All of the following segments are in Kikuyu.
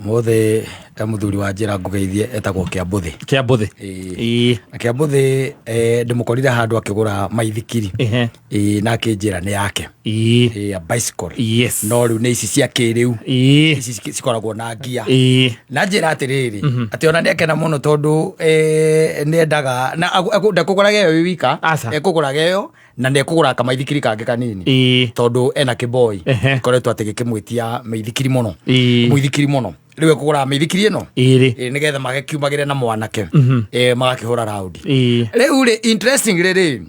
Ũmũthĩ he mũthuri wa njĩra ngũgeithie etagwo Kĩambũthĩ. Kĩambũthĩ. Ĩĩ. Ĩĩ. Na Kĩambũthĩ ndĩmũkorire handũ akĩgũra maithikiri. Ĩĩ, na akĩnjĩra nĩ yake. Ĩĩ. Ĩĩ, a bicycle. Yes. No rĩu nĩ ici cia kĩrĩu. Ĩĩ. Ici cikoragwo na ngia. Ĩĩ. Na njĩra atĩrĩrĩ, atĩ ona nĩakena mũno tondũ nĩendaga na ndekũgũraga ĩyo ĩ wika, Aca. ekũgũraga ĩyo na nĩ ekũgũra kamaithikiri kangĩ kanini. Ĩĩ. Tondũ ena kĩboi gĩkoretwo atĩ gĩkĩmwĩtia mĩithikiri mũno. Ĩĩ. Mũithikiri mũno. Rĩu ekũgũra mĩithikiri ĩno. Ĩrĩ. Ĩĩ, nĩgetha magĩkiumagĩre na mwanake. Magakĩhũra raundi. Ĩĩ. Rĩu rĩ, interestingly rĩ,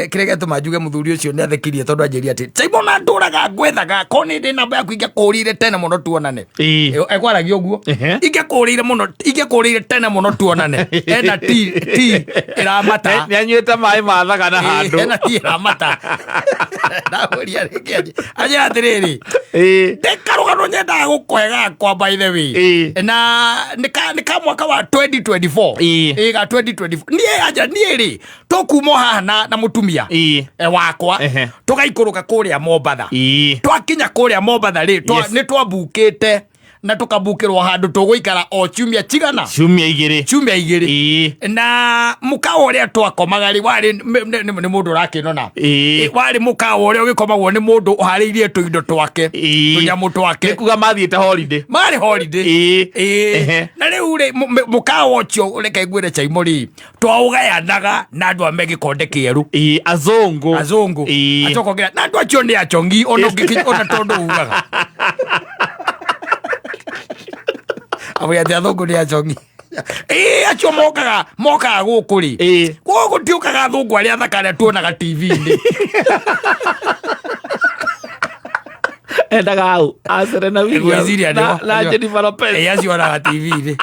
kĩrĩa gĩatũma njuge mũthuri ũcio nĩ athekirie tondũ anjĩrire atĩ Simon ndũraga ngwethaga ko nĩ ndĩ namba yaku ingĩakũrĩire tene mũno tuonane. Ekwaragia ũguo. Ingĩakũrĩire mũno, ingĩakũrĩire tene mũno tuonane. Ena ti ti ĩramata. Nĩ anyuĩte maĩ ma thagana handũ. Ena ti ĩramata. Ndamũria rĩngĩ anjĩra atĩrĩrĩ, ndĩ karũgano nyendaga gũkũhe gakwa by the way. Na nĩ ka mwaka wa 2024. Ĩĩ, ga 2024. Niĩ anja niĩ rĩ, tũkuma haha na mũtumia wakwa, tũgaikũrũka kũrĩa Mombatha. Twakinya kũrĩa Mombatha rĩ, nĩ twambukĩte na tũkambukĩrwo handũ tũgũikara o ciumia cigana? Ciumia igĩrĩ. Ciumia igĩrĩ. Na mũkawa ũrĩa twakomaga rĩ, warĩ nĩ mũndũ ũrakĩnona. Warĩ mũkawa ũrĩa ũgĩkomagwo nĩ mũndũ ũharĩirie tũindo twake, tũnyamũ twake. Nĩ kuga mathiĩte holiday. Marĩ holiday. Na rĩu rĩ, mũkawa ũcio, reke ngwĩre Chaimo rĩ, twaũgayanaga na andũ a me gĩkonde kĩerũ. Ĩĩ, azũngũ. Azũngũ. Acoka ongerera, na andũ acio nĩ achongi, ona ũngĩkinya, ona tondũ ugaga. Amwĩra atĩ athũngũ nĩ achongi. Ĩĩ, acio mokaga gũkũ rĩ. Gũkũ gũtiũkaga athũngũ arĩa athaka arĩa tuonaga TV-inĩ. Endaga au, a Serena Williams Ngwĩciria nĩo. na Jennifer Lopez. Ĩĩ, acio onaga TV-inĩ.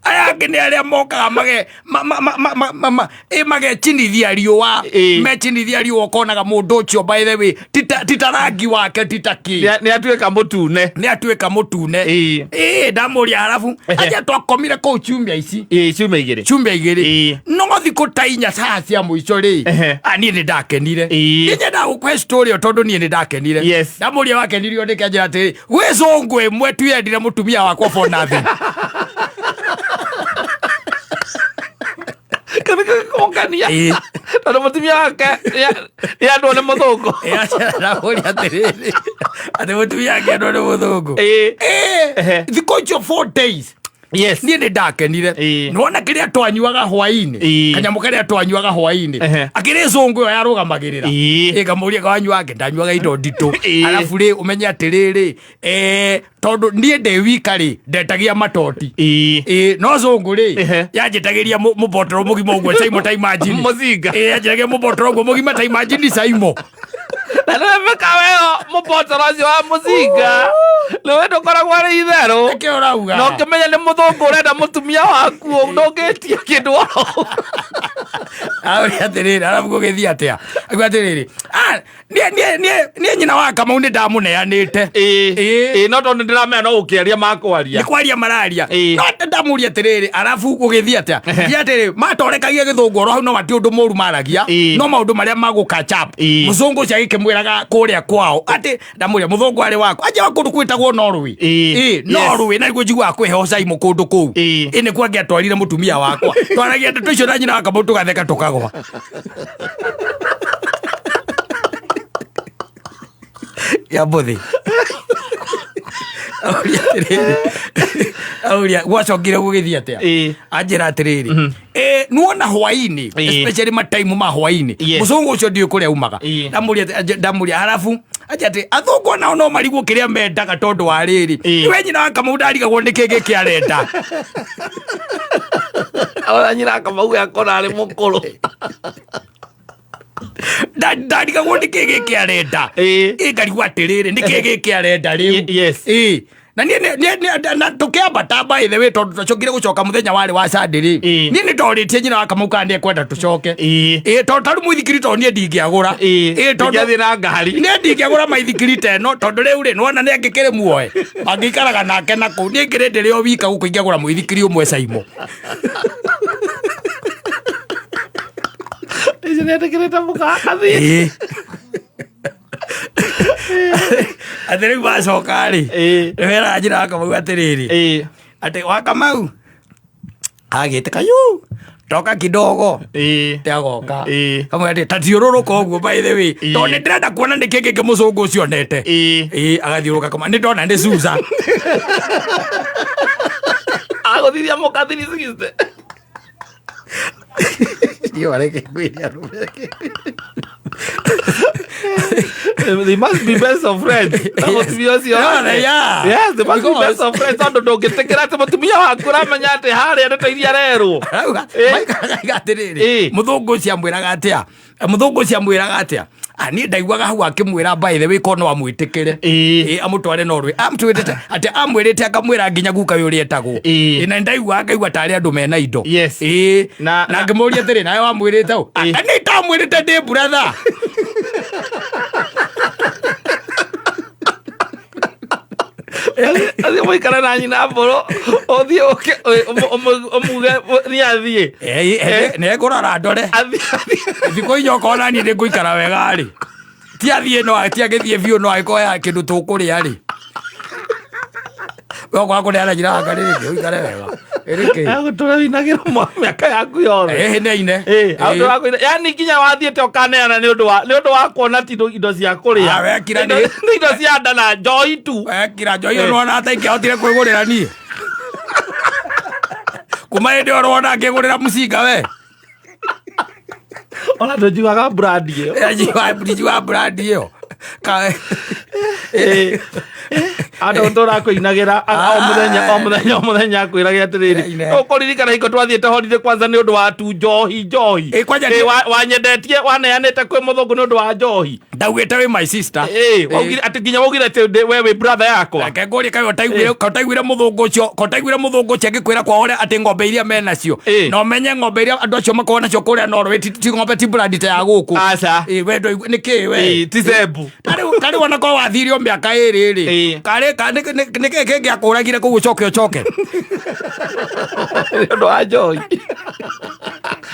Aya angĩ nĩ arĩa mokaga mage, ma, ma, ma, ma, ma, ma, ma, ĩ magechinithia riũa. Mechinithia riũa ũkonaga mũndũ ũcio by the way, tita rangi wake, tita kĩ. Nĩ atuĩka mũtune. Nĩ atuĩka mũtune. Ĩĩ, ndamũria harabu. Aja twakomire kũu ciumia ici. Ĩĩ, ciumia igĩrĩ. Ciumia igĩrĩ. No thikũ ta inya haha cia mũico rĩ, niĩ nĩ ndakenire. Niĩ nyendaga gũkũhe story ĩyo tondũ niĩ nĩ ndakenire. Ndamũria wakenirio nĩkĩ, anjĩra atĩrĩ, gwĩ cũngũ ĩmwe tu yendire mũtumia wakwa for nothing. Kũngania. Tondũ mũtumia wake nĩ andũ nĩ mũthũngũ. Ndamũria atĩrĩrĩ, atĩ mũtumia wake andũ nĩ mũthũngũ. Thikũ icio 4 days. Niĩ nĩ ndakenire. Nĩwona kĩrĩa twanyuaga hwaĩ-inĩ? Kanyamũ karĩa twanyuaga hwaĩ-inĩ. Akĩrĩ cũngũ ĩyo yarũgamagĩrĩra. Ĩngamũria wanyuaga, ndanyuaga indo nditũ. Arabu rĩ, ũmenye atĩrĩrĩ, tondũ niĩ ndĩ wika rĩ, ndetagia matoti. No cũngũ rĩ, yanjĩtagĩria mũbotoro mũgima ũguo Saimo ta imagine. Mũcinga. Yanjĩtagĩria mũbotoro ũguo mũgima ta imagine Saimo. Na nĩwe mĩkawa ĩyo mũbotoro ũcio wa mũcinga nĩwe ndũkoragwo arĩ itherũ. Nĩkĩo ũrauga. Na ũkĩmenya nĩ mũthũngũ ũrenda mũtumia waku, ndũngĩtia kĩndũ oro. Auria atĩrĩrĩ, arabu gũgĩthiĩ atĩa? Auga atĩrĩrĩ, niĩ nyina wa Kamau nĩ ndamũneanĩte. Ĩĩ, no tondũ nĩndĩramenya no gũkĩaria makwaria. Nĩ kwaria mararia. No ndamũria atĩrĩrĩ, arabu gũgĩthiĩ atĩa? Thiĩ atĩrĩrĩ, matorekagia gĩthũngũ oro hau no mati ũndũ mũru maragia, no maũndũ marĩa ma gũ catch up. Mũthũngũ ũcio agĩkĩmwĩraga kũrĩa kwao atĩ ndamũria mũthũngũ arĩ wakwa anja wa kũndũ kwĩtagwo Norway. Ĩĩ, Norway, na nĩguo njiguaga kwĩheho Saimo kũndũ kũu. Ĩĩ, nĩkuo angĩatwarire mũtumia wakwa. Twaragia ndeto icio na nyina wa Kamau tũgatheka tũkagwa. Ya mbũthĩ. Auria atĩrĩrĩ, auria gwacokire gũgĩthiĩ atĩa? Anjĩra atĩrĩrĩ, nuona hwaĩ-inĩ, especially mataimu ma hwaĩ-inĩ, mũcũngũ ũcio ndiũĩ kũrĩa umaga. Ndamũria atĩ, ndamũria harabu, anjĩra atĩ athũngũ onao no marigwo kĩrĩa mendaga tondũ wa rĩrĩ. We nyina wa Kamau ndarigagwo nĩkĩ gĩkĩ arenda. Ona nyina wa Kamau akona arĩ mũkũrũ. Ndarigagwo nĩkĩ gĩkĩ arenda. Ĩ, ngarigwo atĩrĩrĩ, nĩkĩ gĩkĩ arenda rĩu? Ĩ, na niĩ na tũkĩambata by the way, tondũ twacokire gũcoka mũthenya warĩ wa Sunday rĩ, niĩ nĩ ndorĩtie nyina wa Kamau kana nĩekwenda tũcoke. Ĩ, tondũ tarĩu mũithikiri tondũ niĩ ndingĩagũra. Ĩ, tondũ Ndingĩathiĩ na ngari. Niĩ ndingĩagũra maithikiri ta ĩno, tondũ rĩu rĩ, nĩwona nĩ angĩkĩrĩ muoe mangĩikaraga nake na kũu, niĩ ngĩrĩ ndĩrĩ o wika gũkũ ingĩagũra mũithikiri ũmwe Saimo. Ici nĩetĩkĩrĩte mũka athiĩ. Atĩ rĩu wacoka rĩ, nĩweraga nyina wa Kamau atĩrĩrĩ, atĩ wa Kamau agĩtĩka yu toka kidogo te agoka. Kamwe atĩ ta thiũrũrũka ũguo, by the way, tondũ nĩ ndĩrenda kuona nĩ kĩ kĩngĩ mũcũngũ ũcio onete. Ĩĩ, agathiũrũrũka kama nĩ ndona nĩ Susa. Agũthiria mũka 360. Ndiũ areke kwĩria arũme. They must be best of friends na mũtumia ũcio Yeah, wake. they are. Yes, they must be Because- best of friends tondũ ndũngĩtĩkĩra atĩ mũtumia waku ũramenya atĩ harĩa ndeto iria arerwo. Arauga, maikaraga atĩrĩrĩ, mũthũngũ ũcio amwĩraga atĩa? Mũthũngũ ũcio amwĩraga atĩa? Ah, niĩ ndaiguaga hau akĩmwĩra, by the way, ko no amwĩtĩkĩre. Amũtware Norway. Amũtwĩrĩte atĩ amwĩrĩte akamwĩra nginya guka we ũrĩa etagwo. Na ndaiguaga ngaigua tarĩ andũ mena indo. Na ngĩmũria atĩrĩ, nawe wamwĩrĩte ũ? Anga nĩ ndamwĩrĩte ndĩ brother. Athiĩ mũikare na nyina mbũrũ, ũthiĩ ũke ũmuge nĩ athiĩ. Nĩ ekũrora ndore. Athiĩ athiĩ. Thikũ inya okorwo naniĩ nĩ ngũikara wega rĩ, ti athiĩ, no ti agĩthiĩ biũ, no agĩkorwo ya kĩndũ tũkũrĩa rĩ, we okorwo kũrĩa na njĩra waka rĩ, ũikare wega ĩrĩkĩ. Agũtũra wĩinagĩrwo mĩaka yaku yothe. Ĩhĩ nĩ aine. Agũtũra kũina yani nginya wathiĩte ũkaneana nĩ ũndũ wa kuona ti indo cia kũrĩa. Ah, wekira Nĩ indo cia nda na njohi tu. Wekira njohi ĩyo, nĩwona ata ingĩahotire kwĩgũrĩra niĩ kuma hĩndĩ ĩyo rwona ngĩgũrĩra mũcinga we. Ona ndũnjiguaga brand ĩyo. Ndijuaga brand ĩyo. Andũ tũra kũinagĩra o mũthenya, o mũthenya, o mũthenya akwĩrage atĩrĩrĩ, Ine. Ũkũririkana hingo twathiĩte holiday kwanza nĩ ũndũ wa tu njohi njohi. Kwanja Wanyendetie, waneanĩte kwĩ mũthũngũ nĩ ũndũ wa njohi. Ndaugĩte wĩ my sister. Waugire atĩ nginya waugire atĩ we wĩ brother yakwa. Reke ngũrie, kaĩ ũtaiguire mũthũngũ ũcio, ka ũtaiguire mũthũngũ ũcio agĩkwĩra kwao ũrĩa atĩ ng'ombe iria menacio? Na ũmenye ng'ombe iria andũ acio makoragwo nacio kũrĩa Norway ti ng'ombe, ti brand ta ya gũkũ. Aca. We nĩ kĩ we? Ti cebu. Tarĩu ona korwo wathirio mĩaka 2 rĩ, karĩ nĩ kĩ kĩngĩakũragire kũu ũcoke ũcoke? Nĩ ũndũ wa njohi,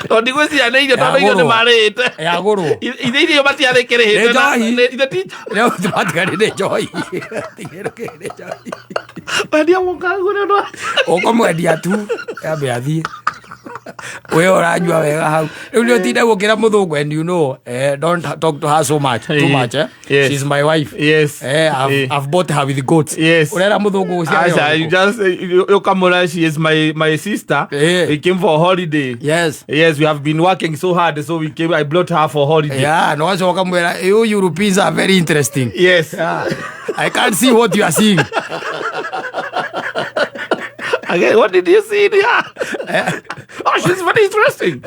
tondũ ndigwĩciria nĩ irio, tondũ irio nĩ Yagũrwo. marĩte. Yagũrwo. Ithe irio matiarĩkĩrĩhĩte. Nĩ njohi. Ithe ti Rĩu matigari nĩ njohi. Tigĩrĩre nĩ njohi. Wendia mũkagu nĩ ũndũ wa Ũkũmwendia tu ambe athiĩ, we ũranyua wega hau rĩu nĩ ũtinde gũkĩra mũthũngũ, and you know, don't talk to her so much, too much, eh? She's my wife. I've, I've bought her with goats. Ũrera mũthũngũ ũcio. Aca, you just ukamwĩra she is my sister. We came for holiday. Yes, we have been working so hard, so we came, I brought her for holiday. Yeah, no wacoka mwĩra, you Europeans are very interesting. Yeah. I can't see what you are seeing. Again, what did you see there? Oh, she's very interesting.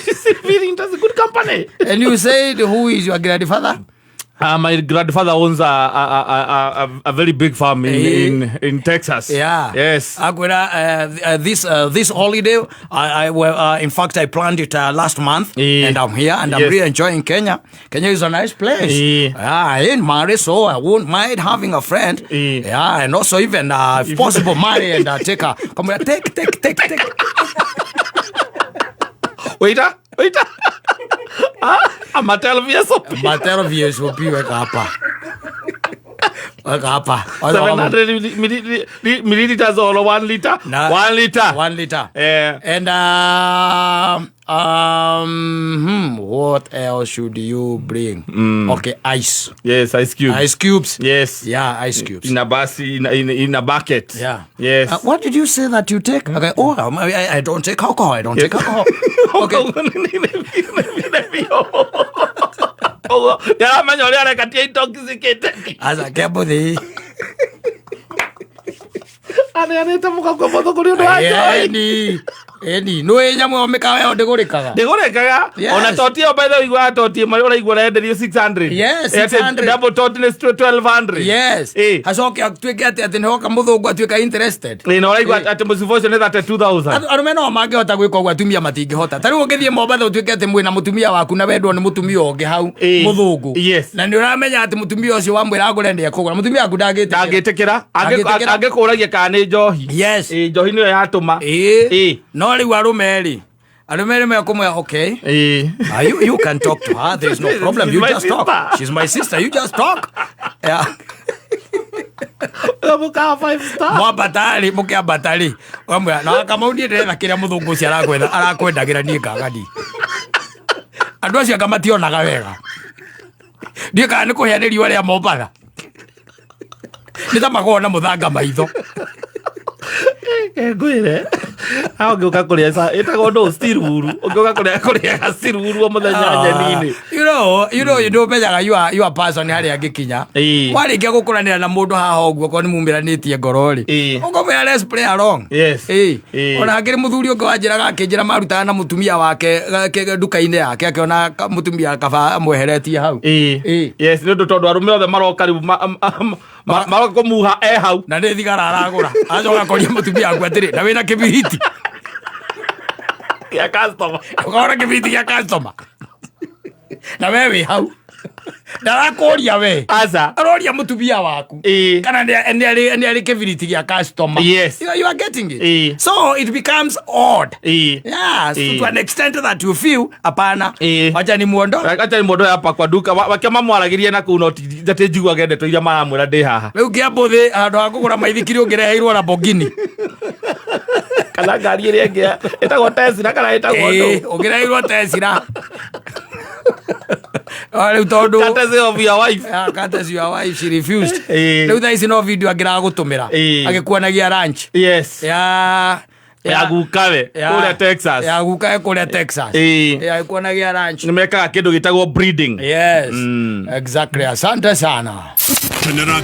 She's very interesting. Good company. And you said, who is your grandfather? My grandfather owns a very big farm in Texas. Yes. Akwĩra, this holiday, I well, in fact, I planned it last month, and I'm here, and I'm really enjoying Kenya. Kenya is a nice place. Yeah, I ain't married, so I won't mind having a friend. Yeah, and also even if possible, marry and take her. Come here, take, take, take, take. Waiter, waiter. Ah, Amatel VSOP. Matero VSOP, weka hapa. Weka hapa. 700 milliliters or 1 liter? 1 liter. 1 liter. And what else should you bring? Okay, ice. Yes, ice cubes. Ice cubes. Yes. Yeah, ice cubes. In a basi, in a bucket. Yes. What did you say that you take? Okay. Oh, I don't take alcohol. I don't take alcohol. Okay. Nĩaramenya ũrĩa areka ti intoxicated. Aca kembuthi. Aneanĩte mũka kwĩ mũthũngũ nĩ ũndũ wa njohi. Eni. Eni. Nĩ nyamũ ĩyo mĩkawa ĩyo ndĩgũrĩkaga. Ndĩgũrĩkaga. Ona toti ĩyo, by the way, ũiguaga toti ĩmwe ũraigua ũrenderio 600. Yes, Atĩ 600. double toti nĩ 1200. Hacoke atuĩke atĩ nĩhoka mũthũngũ atuĩka interested. Na ũraigua atĩ mũcibo ũcio nĩ 32,000. Arũme no mangĩhota gwĩka ũguo, atumia matingĩhota. Ta rĩu ũngĩthiĩ Mombatha ũtuĩke atĩ mwĩna mũtumia waku na wendwo nĩ mũtumia ũngĩ hau, mũthũngũ, na nĩ ũramenya atĩ mũtumia ũcio wamwĩra agũre nĩ ekũgũra, mũtumia waku ndangĩtĩkĩra. Ndangĩtĩkĩra. Ndangĩtĩkĩra. Angĩkũragia kana nĩ njohi. Njohi nĩyo yatũma. No rĩu arũme rĩ mekũmwĩra, okay, you can talk to her. There is no problem. She's You my just talk. sister. She's my sister. You just talk. Yeah. Mũkawa five star. Mwambata rĩ, mũkĩambata rĩ, ũkamwĩra na Kamau, niĩ ndĩretha kĩrĩa mũthũngũ ũcio arakwetha, arakwendagĩra, niĩ ngagani andũ acio anga mationaga wega. Ndiĩ kana nĩ kũhĩa nĩ riũa rĩa Mombatha, nĩ ta makoragwo na mũthanga maitho. Ngwĩre, aho ũngĩũka kũrĩa ĩtagwo ndũ, stiruru, ũngĩũka kũrĩa kũrĩaga stiruru o mũthenya nyeni-inĩ. You know, nĩ ũmenyaga you are person harĩa angĩkinya. Warĩkia gũkũranĩra na mũndũ haha ũguo, korwo nĩ mumĩranĩtie ngoro rĩ, ũkamwĩra, "Let's play along." Ona hakĩrĩ mũthuri ũngĩ wanjĩraga, akĩnjĩra marutaga na mũtumia wake nduka-inĩ yake, akĩona mũtumia kaba amweheretie hau. Yes, nĩ ũndũ tondũ arũme othe maroka rĩu maroka kũmuha e hau. Na nĩ thigara aragũra, acoka akoria mũtumia waku atĩrĩ, "Na wĩna kĩbiriti gĩa customer?" Ũkona kĩbiriti gĩa customer na we wĩ hau, ndarakũria we. Aca. Aroria mũtumia waku kana nĩ arĩ kĩbiriti gĩa customer. You are getting it? So it becomes odd. Yeah, so to an extent that you feel, hapana, wacha ni muondo. Acha ni mũndũ hapa kwa duka wakia mamwaragĩrie na kũu, no ti njiguage ndeto iria maramwĩra ndĩ haha. Rĩu kĩambũthĩ handũ ha kũgũra maithikiri ũngĩreheirwo Lamborghini. Kana ngari ĩrĩa ĩngĩ ĩtagwo Tesla, kana ĩtagwo ndũ? Ũngĩreheirwo Tesla. Ah, rĩu tondũ Courtesy of your wife. Yeah, courtesy your wife, she refused. Rĩu thaa ici no video angĩragũtũmĩra agĩkuonagia lunch ya Ya gukawe kũrĩa Texas. Ya gukawe kũrĩa Texas. Ya agĩkuonagia lunch. Nĩ mekaga kĩndũ gĩtagwo breeding. Yes. Exactly, asante sana. Kenera.